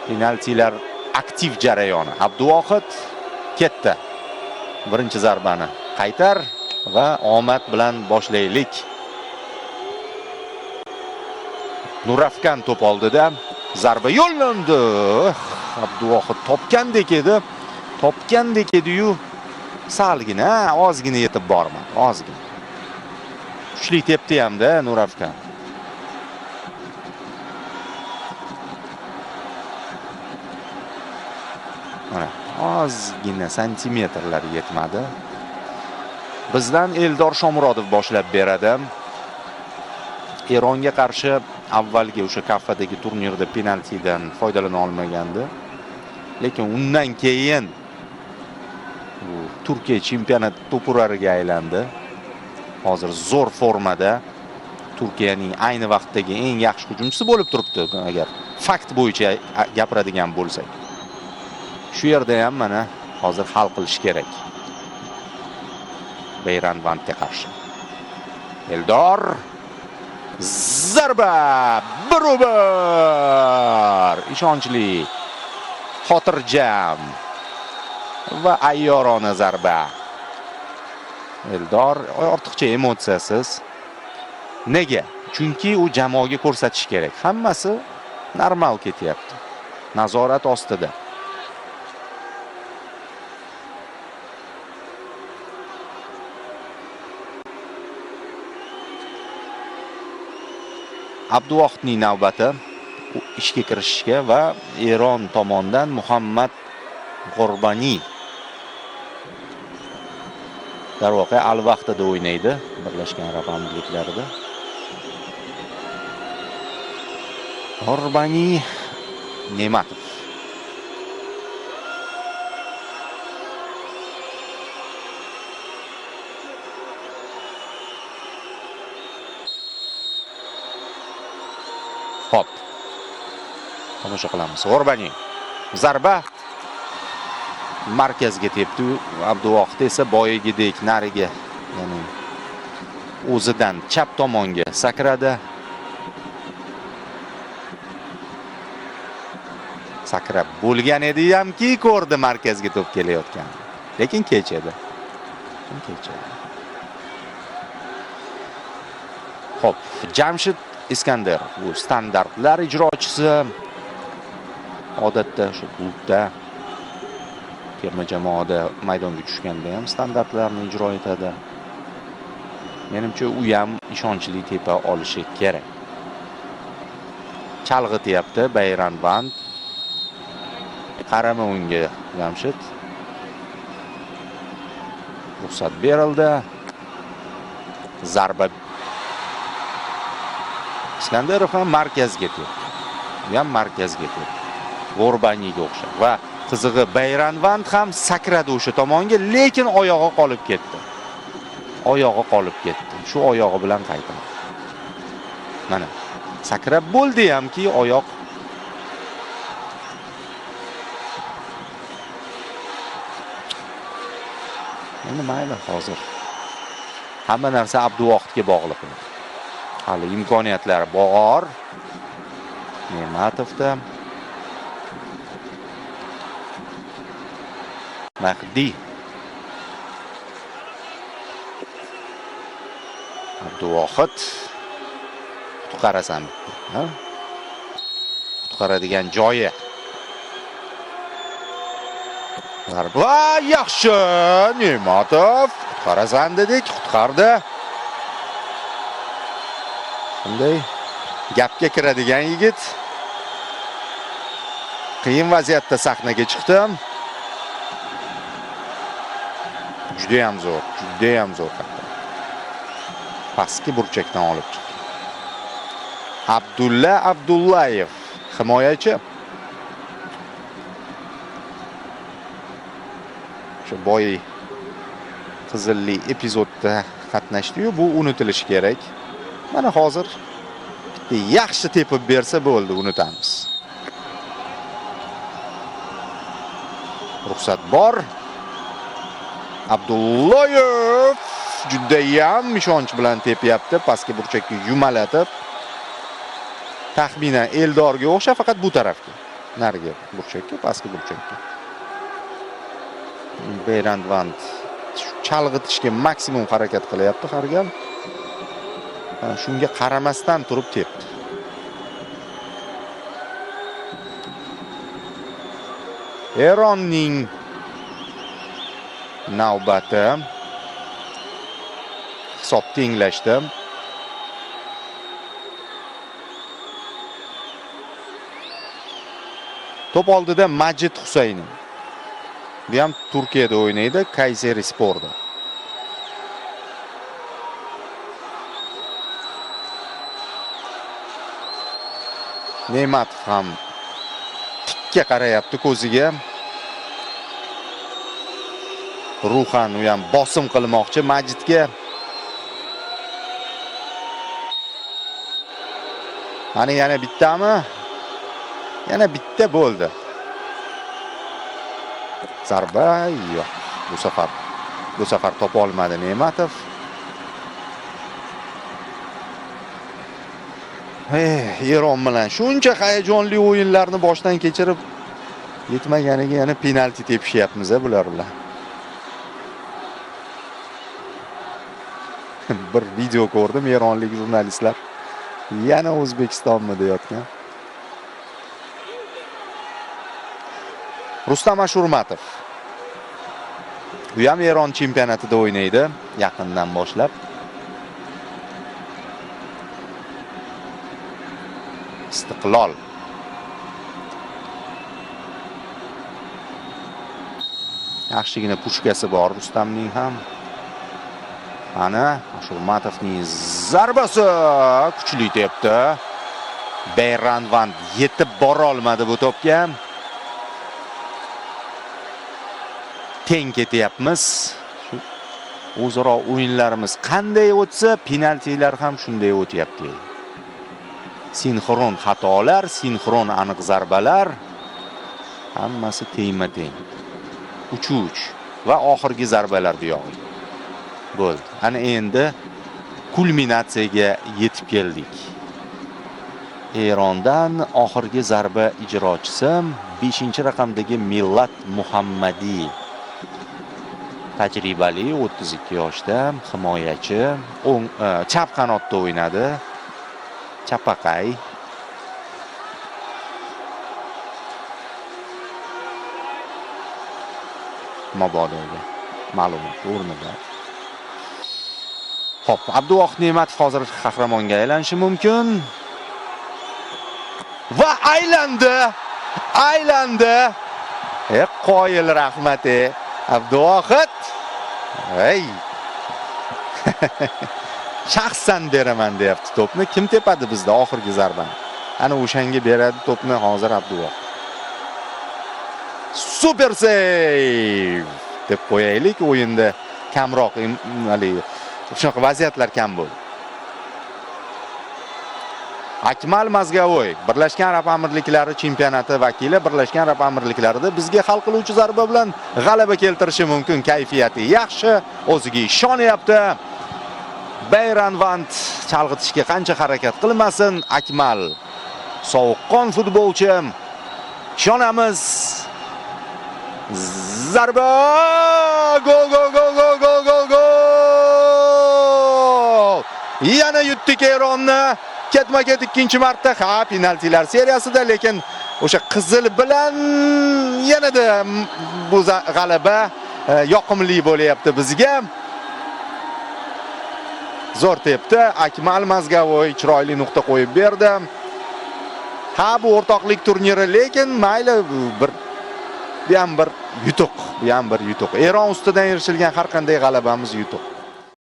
Penaltilar aktiv jarayoni. Abduvohid ketdi. Birinchi zarbani qaytar va omad bilan boshlaylik. Nurafkan to'p oldida zarba yo'llandi. Abduvohid topgandek edi. Topgandek edi-yu, salgina, ozgina yetib bormadi, ozgina. Kuchli tepdi hamda Nurafkan. Mana ozgina santimetrlar yetmadi. Bizdan Eldor Shomurodov boshlab beradi. Eronga qarshi avvalgi o'sha Kaffadagi turnirda penaltidan foydalana olmagandi. Lekin undan keyin bu Turkiya chempionat to'purariga aylandi. Hozir zo'r formada Turkiyaning ayni vaqtdagi eng yaxshi hujumchisi bo'lib turibdi, agar fakt bo'yicha gapiradigan bo'lsak. Shu yerda ham mana hozir hal qilish kerak. Beyranvandga qarshi. Eldor zarba 1-1. Ishonchli, xotirjam va ayyorona zarba. Eldor ortiqcha emotsiyasiz. Nega? Chunki u jamoaga ko'rsatish kerak. Hammasi normal ketyapti. Nazorat ostida. Abduvohidning navbati ishga kirishishga va Eron tomonidan Muhammad G'urbani. Darvoqe Al-Vaqtida o'ynaydi Birlashgan Arab Amirliklarida. G'urbani Ne'matov. Hop. Tomosha qilamiz. G'urbani. Zarba markazga tepdi. Abduvohid esa boyagidek nariga, ya'ni o'zidan chap tomonga sakradi. Sakrab bo'lgan edi hamki, ko'rdi markazga to'p kelayotgan. Lekin kech edi. Xo'p, Jamshid Iskandarov bu standartlar ijrochisi. Odatda shu klubda terma jamoada maydonga tushganda ham standartlarni ijro etadi. Menimcha u ham ishonchli tepa olishi kerak. Chalg'ityapti Bayranvand. Qarama unga Jamshid. Ruxsat berildi. Zarba. Iskandarov ham markazga tepdi. U ham markazga tepdi. G'urbaniga o'xshab. Va qizig'i Bayranvand ham sakradi o'sha tomonga, lekin oyog'i qolib ketdi. Oyog'i qolib ketdi. Shu oyog'i bilan qaytadi. Mana sakrab bo'ldi hamki oyoq endi mayli, hozir hamma narsa Abduvohidga bog'liq. Hali imkoniyatlar bor. Ne'matovda. Mahdi. Abduvohid. Qutqarasan bitta, ha? Qutqaradigan joyi. Zarba yaxshi. Ne'matov qutqarasan dedik, qutqardi. Shunday gapga kiradigan yigit. Qiyin vaziyatda sahnaga chiqdi. Juda ham zo'r, juda ham zo'r hatto. Pastki burchakdan olib chiqdi. Abdulla Abdullayev himoyachi. Shu boy qizilli epizodda qatnashdi-yu, bu unutilishi kerak. Mana hozir bitta yaxshi tepib bersa bo'ldi, unutamiz. Ruxsat bor. Abdullayev judayam ishonch bilan tepyapti, pastki burchakka yumalatib. Taxminan Eldorga o'xshab, faqat bu tarafga. Narigi burchakka, pastki burchakka. Beyranvand chalg'itishga maksimum harakat qilyapti har gal. Shunga qaramasdan turib tepdi. Eronning navbati. Hisob tenglashdi. To'p oldida Majid Husaynov. Bu ham Turkiyada o'ynaydi, Kayserisporda. Ne'matov ham tikka qarayapti ko'ziga. Ruhan u ham bosim qilmoqchi Majidga. Ana yana bittami? Yana bitta bo'ldi. Zarba yo'q. Bu safar topa olmadi Ne'matov. Eron bilan shuncha hayajonli o'yinlarni boshdan kechirib yetmaganiga yana penalti tepishyapmiz bular bilan. Bir video ko'rdim, eronlik jurnalistlar yana O'zbekistonmi deyotgan. Rustam Ashurmatov. U ham Eron chempionatida o'ynaydi yaqindan boshlab. Istiqlol. Yaxshigina pushkasi bor Rustamning ham. Ana Ashurmatovning zarbasi kuchli tepdi. Beyranvand yetib bora olmadi bu to'pga. Teng ketyapmiz. O'zaro o'yinlarimiz qanday o'tsa, penaltilar ham shunday o'tyapti. Sinxron xatolar, sinxron aniq zarbalar, hammasi tengma-teng. 3-3 va oxirgi zarbalar bu yog'iga. Bo'ldi. Ana endi kulminatsiyaga yetib keldik. Erondan oxirgi zarba ijrochisi 5-raqamdagi Millat Muhammadi. Tajribali, 32 yoshda, himoyachi, o'ng chap qanotda o'ynadi. Chapaqay. Mabodoga ma'lumot o'rnida. Xo'p, Abduvohid Ne'matov hozir qahramonga aylanishi mumkin. Va aylandi. Aylandi. Qoyil rahmat, Abduvohid. Ey. Shaxsan beraman deyapti to'pni. Kim tepadi bizda oxirgi zarbani? Ana o'shanga beradi to'pni hozir Abduvohid. Super save deb qo'yaylik. O'yinda kamroq haligi shunaqa vaziyatlar kam bo'ldi. Akmal Mazgavoy, Birlashgan Arab Amirliklari chempionati vakili, Birlashgan Arab Amirliklarida bizga hal qiluvchi zarba bilan g'alaba keltirishi mumkin. Kayfiyati yaxshi, o'ziga ishonyapti. Beyranvand chalg'itishga qancha harakat qilmasin, Akmal sovuqqon futbolchi. Ishonamiz. Zarba! Gol, gol, gol, gol, gol, gol, gol! Yana yutdik Eronni. Ketma-ket ikkinchi marta, ha, penaltilar seriyasida, lekin o'sha qizil bilan yanada bu g'alaba yoqimli bo'lyapti bizga. Zo'r tepdi Akmal Mazgavoy, chiroyli nuqta qo'yib berdi. Ha, bu o'rtoqlik turniri, lekin mayli, bir bu ham bir yutuq, bu ham bir yutuq. Eron ustidan erishilgan har qanday g'alabamiz yutuq.